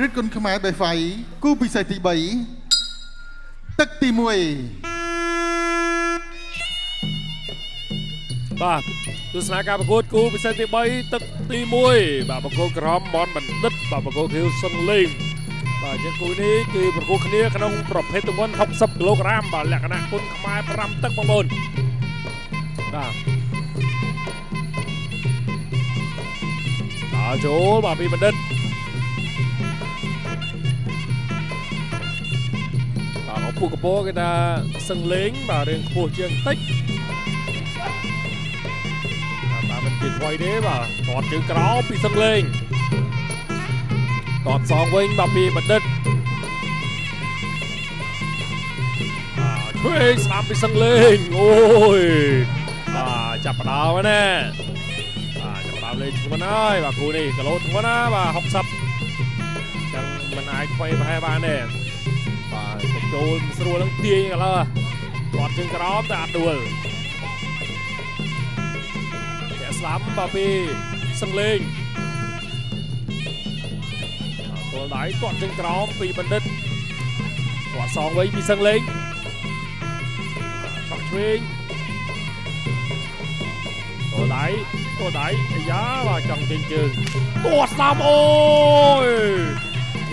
គ្រិតគុណខ្មែរបេហ្វៃគូពិសេសទី3ទឹកទី1បាទទស្សនាការប្រកួតគូពិសេសទី3ទឹកទី1បាទបង្គោលក្រមមនបណ្ឌិតបាទបង្គោលខៀវសុនលេងបាទអញ្ចឹងគូនេះគឺប្រកួតគ្នាក្នុងប្រភេទទម្ងន់60គីឡូក្រាមបាទលក្ខណៈគុណខ្មែរ5ទឹកបងប្អូនបាទដល់ចូលបាទពីបណ្ឌិតបាទឪពុកកពគេថាសឹងលេងបាទរឿងខ្ពស់ជាងតិចបាទមិនជាថ្មីទេបាទតតជើងក្រោមពីសឹងលេងតតសងវិញបាទពីបណ្ឌិតបាទឆ្វេងស្ដាំពីសឹងលេងអូយបាទចាប់ផ្ដើមណាបាទចាប់ផ្ដើមលេងធ្ងន់ហើយបាទគូនេះគីឡូធ្ងន់ណាបាទ60ចឹងមិនអាចខ្វេប្រហែលបានទេបាទទៅចូលស្រួលនឹងទាញឥឡូវតតជើងក្រោមតែអត់ដួលស្ដាំបាទពីសឹងលេងទល់ដៃទាត់ជើងក្រោមពីបណ្ឌិតទាត់សងវិញពីសឹងលេងឆក់ឆ្វេងទល់ដៃទល់ដៃអាយ៉ាបាទចង់ចេញជើងទាត់ស្ដាំអូយ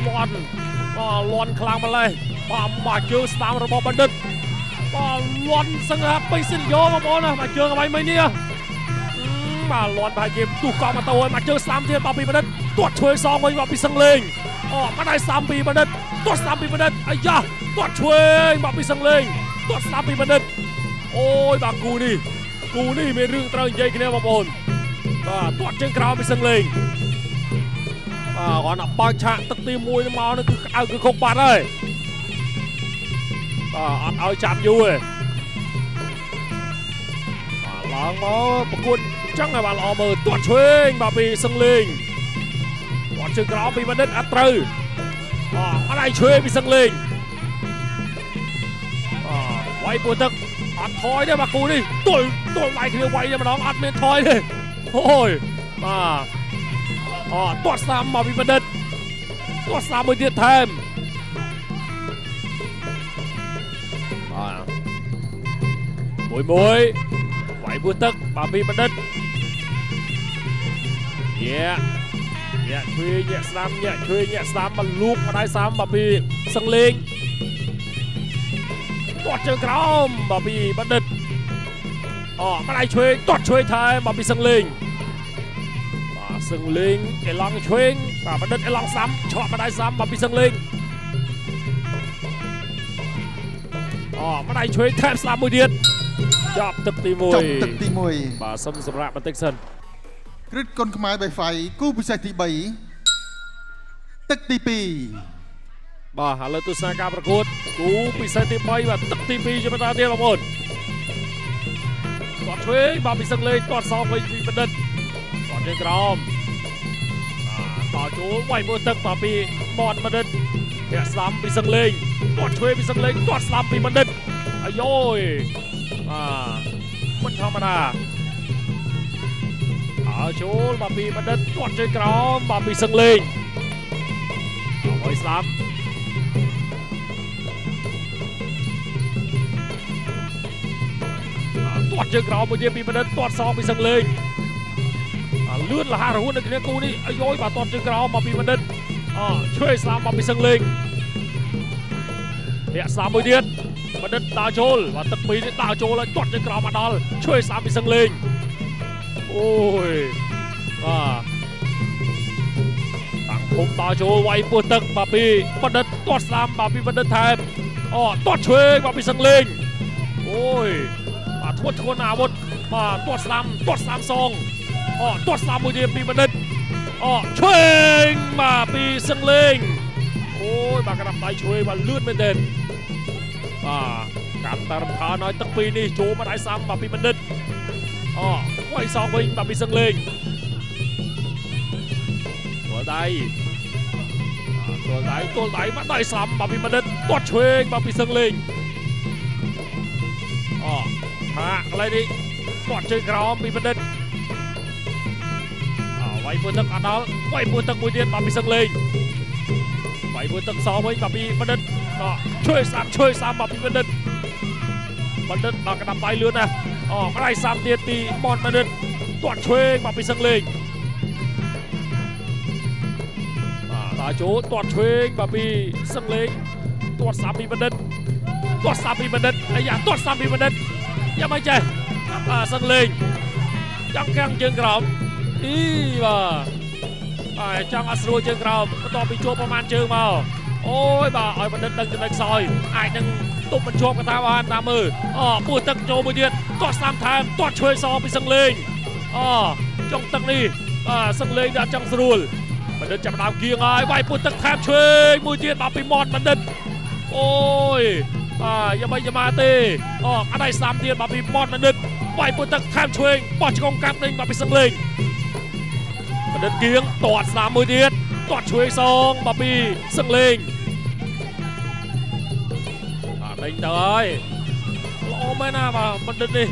លាន់បាទលាន់ខ្លាំងម្ល៉េះបាទមកជើងស្ដាំរបស់បណ្ឌិតបាទលាន់សឹងថាពេញសិនយោបងប្អូនណាមកជើងអ្វីមិញនេះបាទលាន់ប្រហែលជាទុះកង់ម៉ូតូឲ្យមកជើងស្ដាំទៀតបាទពីបណ្ឌិតទាត់ឆ្វេងសងវិញបាទពីសឹងលេងអូមកដៃស្ដាំពីបណ្ឌិតទាត់ស្ដាំពីបណ្ឌិតអាយ៉ាទាត់ឆ្វេងបាទពីសឹងលេងទាត់ស្ដាំពីបណ្ឌិតអូយបាទគូនេះមានរឿងត្រូវនិយាយគ្នាបងប្អូនបាទទាត់ជើងក្រោមពីសឹងលេងបាទគាត់ដល់បើកឆាកទឹកទី1មកនេះគឺក្តៅគឺខុកបាត់ហើយបាទអត់ឲ្យចាប់យូរទេបាទឡើងមកប្រកួតចឹងឲ្យបានល្អមើលទាត់ឆ្វេងបាទពីសឹងលេងទាត់ជើងក្រោមពីបណ្ឌិតអត់ត្រូវអត់ឲ្យឆ្វេងពីសឹងលេងវាយពួរទឹកអត់ថយទេបាទគូនេះទល់ដៃគ្នាវាយតែម្ដងអត់មានថយទេអូយបាទទាត់ស្ដាំមកពីបណ្ឌិតទាត់ស្ដាំមួយទៀតថែមបាទមួយវាយពួរទឹកបាទពីបណ្ឌិតញាក់ញាក់ឆ្វេងញាក់ស្ដាំញាក់ឆ្វេងញាក់ស្ដាំមកលូកម្ដាយស្ដាំបាទពីសឹងលេងទាត់ជើងក្រោមបាទពីបណ្ឌិតម្ដាយឆ្វេងទាត់ឆ្វេងថែមបាទពីសឹងលេងបាទសឹងលេងអេឡង់ឆ្វេងបាទបណ្ឌិតអេឡង់ស្ដាំឆក់ម្ដាយស្ដាំបាទពីសឹងលេងម្ដាយឆ្វេងថែមស្ដាំមួយទៀតចប់ទឹកទី1ចប់ទឹកទី1បាទសុំសម្រាប់បន្តិចសិនគ្រិតគុណខ្មែរបេហ្វៃគូពិសេសទី3ទឹកទី2បាទឥឡូវទស្សនាការប្រកួតគូពិសេសទី3បាទទឹកទី2ជាបន្តទៀតបងប្អូនទាត់ឆ្វេងបាទពីសឹងលេងទាត់សងវិញពីបណ្ឌិតទាត់ជើងក្រោមបាទតចូលវាយមើលទឹកបាទពីមនបណ្ឌិតធាក់ស្ដាំពីសឹងលេងទាត់ឆ្វេងពីសឹងលេងទាត់ស្ដាំពីបណ្ឌិតអាយយបាទមិនធម្មតាអើចូលបាទពីបណ្ឌិតទាត់ជើងក្រោមបាទពីសឹងលេងអើយស្ដាំទាត់ជើងក្រោមមួយទៀតពីបណ្ឌិតទាត់សងពីសឹងលេងលឿនលះរហូតនៅគ្នាគូនេះអាយយបាទទាត់ជើងក្រោមមកពីបណ្ឌិតឆ្វេងស្ដាំមកពីសឹងលេងធាក់ស្ដាំមួយទៀតបណ្ឌិតដើរចូលបាទទឹកពីរនេះដើរចូលហើយទាត់ជើងក្រោមមកដល់ឆ្វេងស្ដាំពីសឹងលេងអូយបាទតាំងភុំដើរចូលវាយពោះទឹកបាទពីបណ្ឌិតទាត់ស្ដាំបាទពីបណ្ឌិតថែមទាត់ឆ្វេងបាទពីសឹងលេងអូយបាទធ្ងន់ធ្ងរអាវុធបាទទាត់ស្ដាំទាត់ស្ដាំសងទាត់ស្ដាំមួយទៀតពីបណ្ឌិតឆ្វេងបាទពីសឹងលេងអូយបាទក្តាប់ដៃឆ្វេងបាទលឿនមែនទែនបាទកាន់តែរំខានឲ្យទឹកពីរនេះចូលមកដៃស្ដាំបាទពីបណ្ឌិតវាយសងវិញបាទពីសឹងលេងទល់ដៃទល់ដៃទល់ដៃមកដៃស្ដាំបាទពីបណ្ឌិតទាត់ឆ្វេងបាទពីសឹងលេងឆាកកន្លែងនេះទាត់ជើងក្រោមពីបណ្ឌិតវាយពួរទឹកអត់ដល់វាយពួរទឹកមួយទៀតបាទពីសឹងលេង វាយមួយទឹកសវិញបាទពីបណ្ឌិតជួយស្ដាំជួយស្ដាំបាទពីបណ្ឌិតបណ្ឌិតបាទក្តាប់ដៃលឿនណាស់អូម្ដាយស្ដាំទៀតពីមនបណ្ឌិតទាត់ឆ្វេងបាទពីសឹងលេងបាទតាចូលទាត់ឆ្វេងបាទពីសឹងលេងទាត់ស្ដាំពីបណ្ឌិតទាត់ស្ដាំពីបណ្ឌិតអាយ៉ាទាត់ស្ដាំពីបណ្ឌិតយ៉ាងម៉េចចេះបាទសឹងលេងចង់កាំងជើងក្រោមអីបាទបាទចង់អត់ស្រួលជើងក្រោមបន្ទាប់ពីជួបប្រហែលជើងមកអូយបាទឲ្យបណ្ឌិតដឹងចំណុចខ្សោយអាចនឹងទប់មិនជាប់កថាបានតាមមើលអូពោះទឹកចូលមួយទៀតទាត់ស្ដាំថែមទាត់ឆ្វេងសពីសឹងលេងអូចុងទឹកនេះបាទសឹងលេងដល់ចង់ស្រួលបណ្ឌិតចាប់ដើមគៀងហើយវាយពោះទឹកថែមឆ្វេងមួយទៀតបាទពីមាត់បណ្ឌិតអូយបាទយ៉ាងម៉េចយ៉ាងម៉ាទេអូអត់ឲ្យស្ដាំទៀតបាទពីមាត់បណ្ឌិតវាយពោះទឹកថែមឆ្វេងបោះឆ្កងកាត់ដេញបាទពីសឹងលេងបណ្ឌិតគៀងទាត់ស្ដាំមួយទៀតទាត់ឆ្វេងសងបាទពីសឹងលេងបាទដេញទៅហើយល្អមែនណាបាទបណ្ឌិតនេះ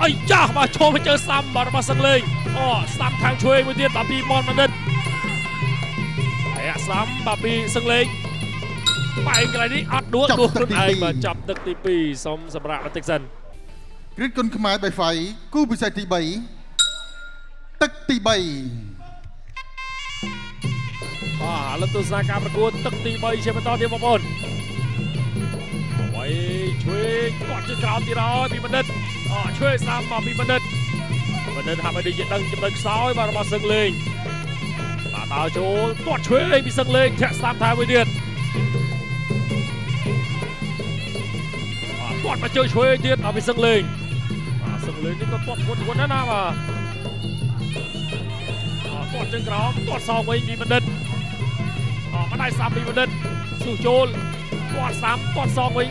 អីចាស់បាទចូលមកជើស្ដាំបាទរបស់សឹងលេងអូស្ដាំខាងឆ្វេងមួយទៀតបាទពីមនបណ្ឌិតតែស្ដាំបាទពីសឹងលេងបែងកន្លែងនេះអត់ដួលដួលខ្លួនឯងបាទចាប់ទឹកទី2សូមសម្រាប់បន្តិចសិន គ្រីតគុណខ្មែរបៃហ្វៃគូពិសេសទី3ទឹកទី3 បាទឥឡូវទស្សនាការប្រកួតទឹកទី3ជាបន្តទៀតបងប្អូនអ្វីឆ្វេងគាត់ជិះក្រោមទៀតហើយពីបណ្ឌិតអឆ្វេងស្ដាំមកពីបណ្ឌិតបណ្ឌិតហាក់បីដូចជាដឹងចំណុចខ្សោយបាទរបស់សឹងលេងបាទដើរចូលទាត់ឆ្វេងពីសឹងលេងធាក់ស្ដាំថែមមួយទៀតបាទទាត់មកជើងឆ្វេងទៀតមកពីសឹងលេងបាទសឹងលេងនេះក៏ទាត់ធ្ងន់ធ្ងន់ណាស់ណាបាទទាត់ជើងក្រោមទាត់សងវិញពីបណ្ឌិតម្ដាយស្ដាំពីបណ្ឌិតស៊ូចូលទាត់ស្ដាំទាត់សងវិញ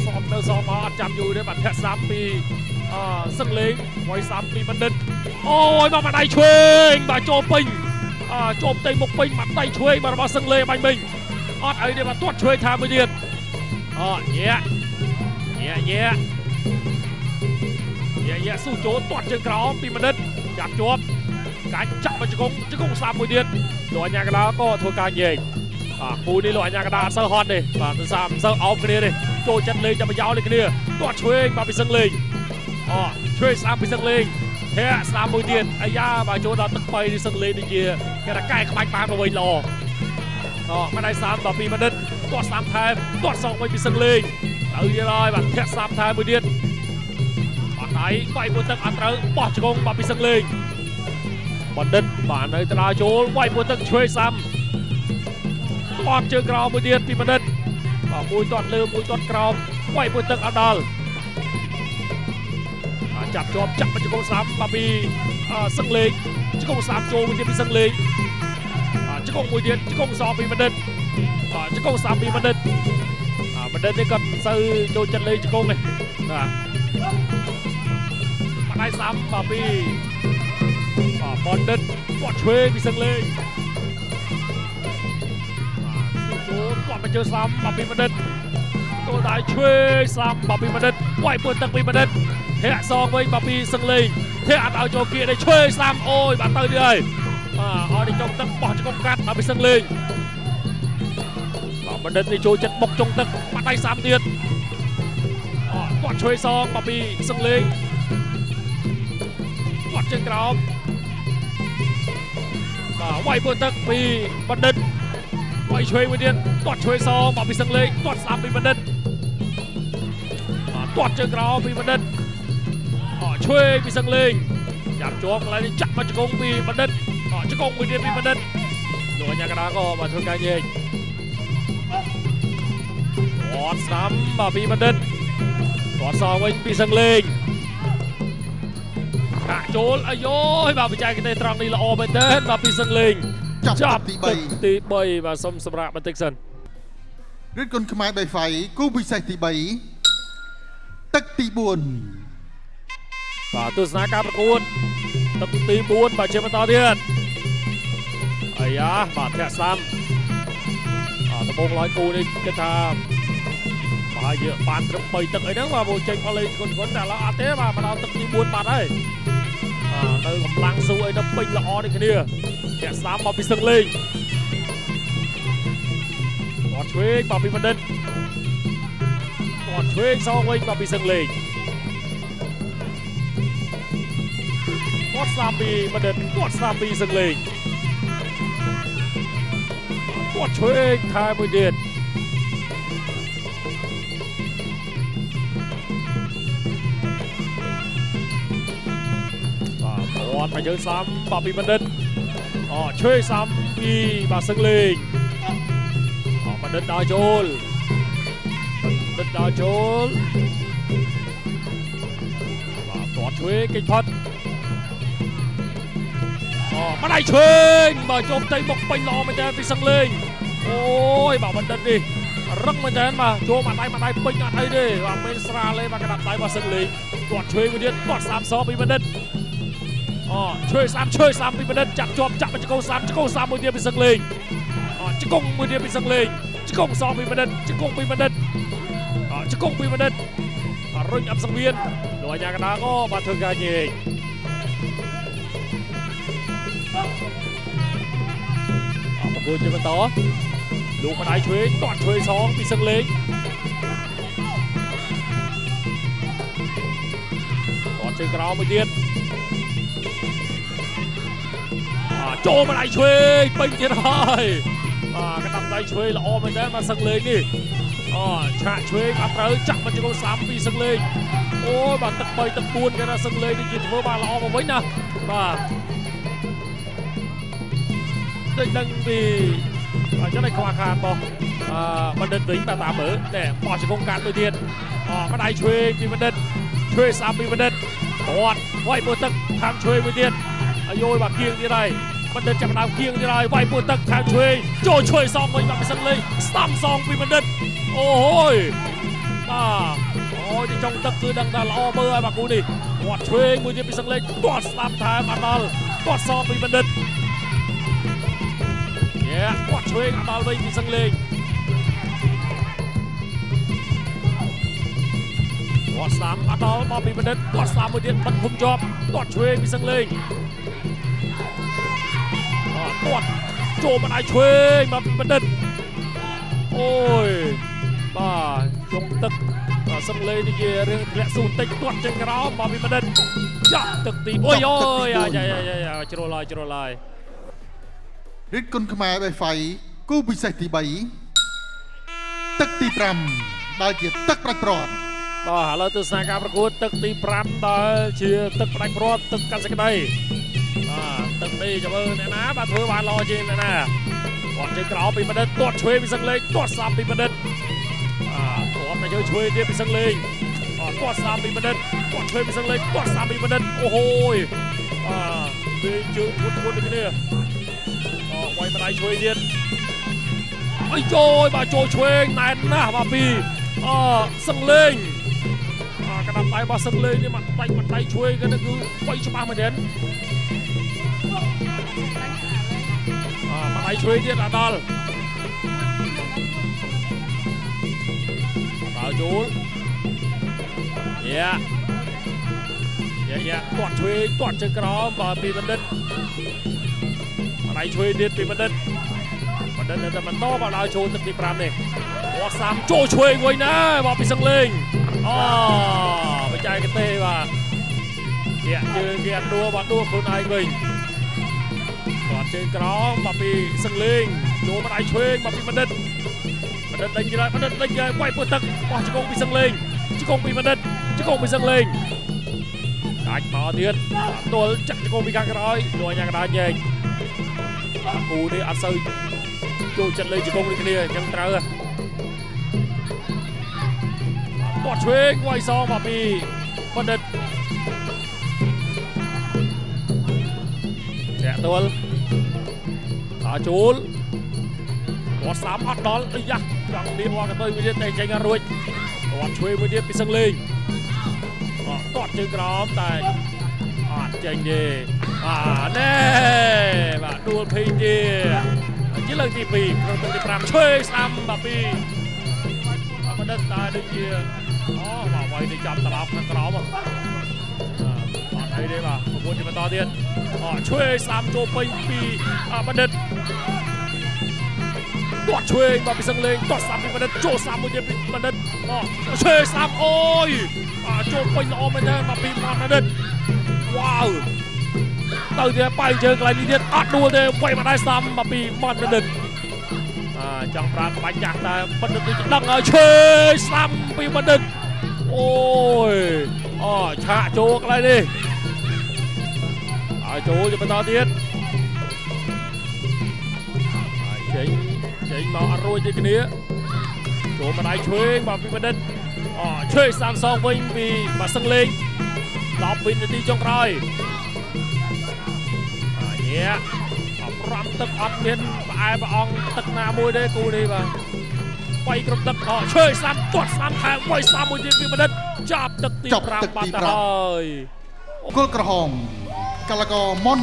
សមទៅសមមកអត់ចាំយូរទេបាទធាក់ស្ដាំពីសឹងលេងវាយស្ដាំពីបណ្ឌិតអូយមកម្ដាយឆ្វេងបាទចូលពេញចូលផ្ទៃមុខពេញម្ដាយឆ្វេងបាទរបស់សឹងលេងបាញ់វិញអត់អីទេបាទទាត់ឆ្វេងថាមួយទៀតអូញាក់ញាក់ញាក់ញាក់ញាក់ស៊ូចូលទាត់ជើងក្រោមពីបណ្ឌិតចាប់ជាប់កាច់ចាក់មកជង្គង់ជង្គង់ស្ដាំមួយទៀតលោកអញ្ញាកដាក៏ធ្វើការញែកបាទគូនេះលោកអញ្ញាកដាអត់សូវហត់ទេបាទដោយសារមិនសូវអោបគ្នាទេចូលចិត្តលេងតែប្រយោលនេះគ្នាទាត់ឆ្វេងបាទពីសឹងលេងអូឆ្វេងស្ដាំពីសឹងលេងធាក់ស្ដាំមួយទៀតអាយ៉ាបាទចូលដល់ទឹកបីនេះសឹងលេងដូចជាគេថាកែក្បាច់បានមកវិញល្អអូមិនได้ស្ដាំដល់ពីបណ្ឌិតទាត់ស្ដាំថែមទាត់សងវិញពីសឹងលេងទៅទៀតហើយបាទធាក់ស្ដាំថែមមួយទៀតបាទដៃវាយមួយទឹកអត់ត្រូវបោះជង្គង់បាទពីសឹងលេងបណ្ឌិតបាទនៅត្រាចូលវាយមួយទឹកឆ្វេងស្ដាំទាត់ជើងក្រោមមួយទៀតពីបណ្ឌិតបាទមួយទាត់លើមួយទាត់ក្រោមវាយមួយទឹកអត់ដល់ចាប់ជាប់ចាក់មកជង្គង់ស្ដាំបាទពីសឹងលេងជង្គង់ស្ដាំចូលមួយទៀតពីសឹងលេងបាទជង្គង់មួយទៀតជង្គង់សពីបណ្ឌិតបាទជង្គង់ស្ដាំពីបណ្ឌិតបណ្ឌិតនេះគាត់មិនសូវចូលចិត្តលេងជង្គង់ទេបាទម្ដាយស្ដាំបាទពីបណ្ឌិតគាត់ឆ្វេងពីសឹងលេងបាទចូលគាត់មកជើស្ដាំបាទពីបណ្ឌិតចូលដៃឆ្វេងស្ដាំបាទពីបណ្ឌិតវាយពើទឹកពីបណ្ឌិតធាក់សងវិញបាទពីសឹងលេងធាក់អត់ឲ្យចូលគៀកទេឆ្វេងស្ដាំអូយបាទទៅទៀតហើយបាទឲ្យទៅចុងទឹកបោះជង្គង់កាត់បាទពីសឹងលេងបាទបណ្ឌិតនេះចូលចិត្តបុកចុងទឹកបាត់ដៃស្ដាំទៀតអគាត់ឆ្វេងសងបាទពីសឹងលេងគាត់ជើងក្រោមបាទវាយពើទឹកពីបណ្ឌិតវាយឆ្វេងមួយទៀតទាត់ឆ្វេងសងបាទពីសឹងលេងទាត់ស្ដាំពីបណ្ឌិតបាទទាត់ជើងក្រោមពីបណ្ឌិតឆ្វេងពីសឹងលេងចាប់ជាប់កន្លែងនេះចាក់មកជង្គង់ពីបណ្ឌិតជង្គង់មួយទៀតពីបណ្ឌិតលោកអញ្ញាកដាក៏បាទធ្វើការញែកទាត់ស្ដាំបាទពីបណ្ឌិតទាត់សងវិញពីសឹងលេងកាក់ចូលអាយយបាទបច្ចេកទេសត្រង់នេះល្អមែនទែនបាទពីសឹងលេងចាប់ទី3ទី3បាទសូមសម្រាប់បន្តិចសិនគ្រីតគុណខ្មែរបៃហ្វៃគូពិសេសទី3ទឹកទី4បាទទស្សនាការប្រកួតទឹកទី4បាទជាបន្តទៀតអាយ៉ាបាទធាក់ស្ដាំបាទដំបូងឡើយគូនេះគិតថាប្រហែលជាបានត្រឹម3ទឹកអីហ្នឹងបាទចេញផលលេងធ្ងន់ធ្ងន់តែឥឡូវអត់ទេបាទមកដល់ទឹកទី4បាត់ហើយបាទនៅកម្លាំងស៊ូអីទៅពេញល្អដូចគ្នាធាក់ស្ដាំមកពីសឹងលេង ទាត់ឆ្វេងបាទពីបណ្ឌិតទាត់ឆ្វេងសងវិញបាទពីសឹងលេងទាត់ស្ដាំពីបណ្ឌិតទាត់ស្ដាំពីសឹងលេងទាត់ឆ្វេងថែមមួយទៀតបាទទាត់មកជើងស្ដាំបាទពីបណ្ឌិតអឆ្វេងស្ដាំពីបាទសឹងលេងបណ្ឌិតដើរចូលបណ្ឌិតដើរចូលបាទទាត់ឆ្វេងគេចផុតអូម្ដាយឆ្វេងបាទចូលផ្ទៃមុខពេញល្អមែនតើពីសឹងលេងអូយបាទបណ្ឌិតនេះរឹងមែនតើបាទចូលមួយដៃមួយដៃពេញអត់អីទេបាទមិនស្រាលទេបាទកណ្ដាប់ដៃបាទសឹងលេងទាត់ឆ្វេងមួយទៀតទាត់ស្ដាំសពីបណ្ឌិតអូឆ្វេងស្ដាំឆ្វេងស្ដាំពីបណ្ឌិតចាប់ជាប់ចាប់ចង្គង់ស្ដាំចង្គង់ស្ដាំមួយទៀតពីសឹងលេងអូជង្គង់មួយទៀតពីសឹងលេងជង្គង់សងពីបណ្ឌិតជង្គង់ពីបណ្ឌិតជង្គង់ពីបណ្ឌិតរុញអបសង្វៀនលោកអាញាកណ្ដាលក៏បាទធ្វើការញែកអបគួយជាបន្តលោកម្ដាយឆ្វេងទាត់ឆ្វេងសងពីសឹងលេងទាត់ជើងក្រោមមួយទៀតចូលម្ដាយឆ្វេងពេញទៀតហើយបាទកណ្ដាប់ដៃឆ្វេងល្អមែនតើបាទសឹងលេងនេះអូឆាកឆ្វេងអត់ត្រូវចាក់មកជង្គង់ស្ដាំពីសឹងលេងអូយបាទទឹក3ទឹក4គេថាសឹងលេងនេះជាធ្វើបានល្អមកវិញណាបាទដូចដឹងពីអញ្ចឹងឯខ្វះខាតរបស់បណ្ឌិតវិញបាទតាមមើលនេះបោះជង្គង់កាត់មួយទៀតអូម្ដាយឆ្វេងពីបណ្ឌិតឆ្វេងស្ដាំពីបណ្ឌិតទាត់វាយពោះទឹកខាងឆ្វេងមួយទៀតអាយយបាទគៀងទៀតហើយបណ្ឌិតចាប់ដើមគៀងទៀតហើយវាយពោះទឹកខាងឆ្វេងចូលឆ្វេងសងវិញបាទពីសឹងលេងស្ដាំសងពីបណ្ឌិតអូយបាទអូយទីចុងទឹកគឺដឹងថាល្អមើលហើយបាទគូនេះទាត់ឆ្វេងមួយទៀតពីសឹងលេងទាត់ស្ដាំថែមអត់ដល់ទាត់សងពីបណ្ឌិតយេទាត់ឆ្វេងអត់ដល់វិញពីសឹងលេងទាត់ស្ដាំអត់ដល់មកពីបណ្ឌិតទាត់ស្ដាំមួយទៀតបិទភុំជាប់ទាត់ឆ្វេងពីសឹងលេងទាត់ចូលម្ដាយឆ្វេងមកពីបណ្ឌិតអូយបាទចុងទឹកសឹងលេងនេះជារឿងធ្លាក់ស៊ូបន្តិចទាត់ចេញក្រោមមកពីបណ្ឌិតចាប់ទឹកទីអូយអូយអាយ៉ាយ៉ាជ្រុលហើយជ្រុលហើយរិទ្ធគុណខ្មែរបេហ្វៃគូពិសេសទី3ទឹកទី5ដែលជាទឹកផ្ដាច់ព្រាត់បាទឥឡូវទស្សនាការប្រកួតទឹកទី5ដែលជាទឹកផ្ដាច់ព្រាត់ទឹកកាត់សេចក្តីបាទទឹកនេះចាំមើលអ្នកណាបាទធ្វើបានល្អជាងអ្នកណាទាត់ជើងក្រោមពីបណ្ឌិតទាត់ឆ្វេងពីសឹងលេងទាត់ស្ដាំពីបណ្ឌិតបាទទាត់មកជើងឆ្វេងទៀតពីសឹងលេងទាត់ស្ដាំពីបណ្ឌិតទាត់ឆ្វេងពីសឹងលេងទាត់ស្ដាំពីបណ្ឌិតអូហូយបាទពីជើងធ្ងន់ធ្ងន់ដូចគ្នាអវាយម្ដាយឆ្វេងទៀតអីចូលបាទចូលឆ្វេងណែនណាស់បាទពីអសឹងលេងកណ្ដាប់ដៃរបស់សឹងលេងនេះមកដៃមកដៃឆ្វេងគឺវាយច្បាស់មែនទែនម្ដាយឆ្វេងទៀតអត់ដល់ដល់ចូលយ៉ាយ៉ាយ៉ាទាត់ឆ្វេងទាត់ជើងក្រោមបាទពីបណ្ឌិតម្ដាយឆ្វេងទៀតពីបណ្ឌិតបណ្ឌិតនៅតែបន្តបាទដល់ចូលទឹកទី5នេះទាត់ស្ដាំចូលឆ្វេងវិញណាបាទពីសឹងលេងអូបច្ចេកទេសបាទគេជើងគេអត់ដួលបាទដួលខ្លួនឯងវិញទាត់ជើងក្រោមបាទពីសឹងលេងចូលម្ដាយឆ្វេងបាទពីបណ្ឌិតបណ្ឌិតដេញទៀតហើយបណ្ឌិតដេញទៀតហើយវាយពោះទឹកបោះជង្គង់ពីសឹងលេងជង្គង់ពីបណ្ឌិតជង្គង់ពីសឹងលេងដាច់មកទៀតទល់ចាក់ជង្គង់ពីខាងក្រោយលោកអាញាកណ្ដាលញែកគូនេះអត់សូវចូលចិត្តលេងជង្គង់ដូចគ្នាអញ្ចឹងត្រូវទាត់ឆ្វេងវាយសងបាទពីបណ្ឌិតចាក់ទល់ដល់ជួលទាត់ស្ដាំអត់ដល់អាយ៉ាចង់នេះវ៉ាកតុយមួយទៀតតែចេញអត់រួចទាត់ឆ្វេងមួយទៀតពីសឹងលេងទាត់ជើងក្រោមតែអត់ចេញទេបាទណែបាទដួលភីងទៀតជាលើកទី2ក្នុងទឹកទី5ឆ្វេងស្ដាំបាទពីបណ្ឌិតតែដូចជាអូបាទវាយទៅចាប់ត្រឡប់ខាងក្រោមអត់អីទេបាទប្រកួតជាបន្តទៀតឆ្វេងស្ដាំចូលពេញពីបណ្ឌិត ទាត់ឆ្វេងបាទពីសឹងលេងទាត់ស្ដាំពីបណ្ឌិតចូលស្ដាំមួយទៀតពីបណ្ឌិតអឆ្វេងស្ដាំអូយអាចូលពេញល្អមែនទេបាទពីបណ្ឌិតវ៉ាវទៅទៀតបែកជើងកន្លែងនេះទៀតអត់ដួលទេវាយម្ដាយស្ដាំបាទពីបណ្ឌិតអាចង់ប្រើក្បាច់ចាស់តែបណ្ឌិតនេះដឹងហើយឆ្វេងស្ដាំពីបណ្ឌិតអូយអឆាកចូលកន្លែងនេះហើយចូលទៅបន្តទៀតហើយចេញចេញមកអត់រួចទេគ្នាចូលម្ដាយឆ្វេងបាទពីបណ្ឌិតអឆ្វេងស្ដាំសងវិញពីបាទសឹងលេង10វិនាទីចុងក្រោយអាញាក់5ទឹកអត់មានផ្អែប្រអង្គទឹកណាមួយទេគូនេះបាទបីគ្រប់ទឹកអឆ្វេងស្ដាំទាត់ស្ដាំថែមវាយស្ដាំមួយទៀតពីបណ្ឌិតចាប់ទឹកទី5បាត់ទៅហើយ គល់ក្រហម កលករមន